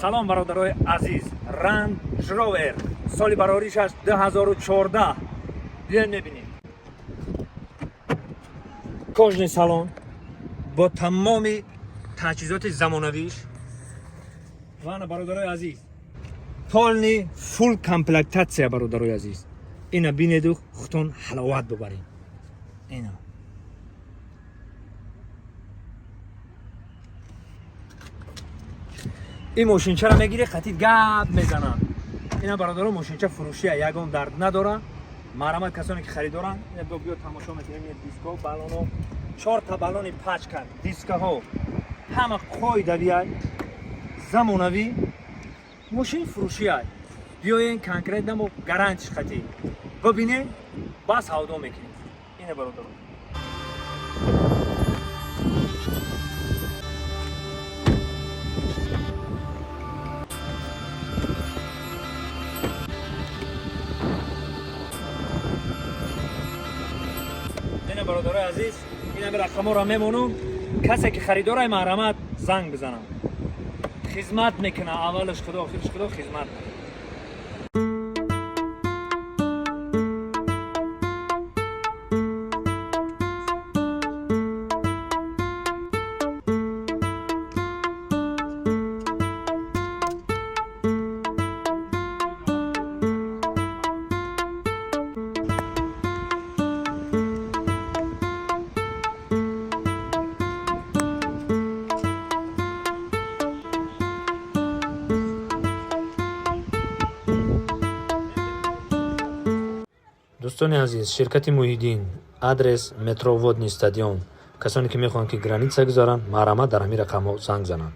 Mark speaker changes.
Speaker 1: Салом, бародарои азиз. Рандж Ровер, соли бароришаш 2014. Биёем, мебинем. Кожаный салон бо тамоми таҷҳизоти замонавиш. Вана, бародарои азиз, полный фулл комплектация. Бародарои азиз, ина бинеду худтон ҳаловат бубаред. Ина ин мошинчаро мегирӣ, қатид гап мезанад. Ина, бародаро, мошинча фурӯшия, ягон дард надора. Марҳамат, касоне ки харидоранд, ина биё, тамошо мекунем. Диско, балоно, чорта балони пачка, дискаҳо ҳама қоидавиай, замонавӣ. Мошин фурӯшиай, биёен, конкретно мо гарантиш қатӣ бибинем, бас савдо мекунем. Ина, бародаро. Ина, бародарои азиз, ин ҳами рақамҳоро мемонум. Касе ки харидорай, марҳамат, занг бизанам, хизмат мекуна. Аввалаш худо, охираш худо, хизмат.
Speaker 2: Дӯстони азиз, ширкати Муҳиддин, адрес метро Водный стадион. Касоне ки мехоҳанд, ки граница гузаранд, марҳамат, дар ҳамин рақамҳо занг зананд.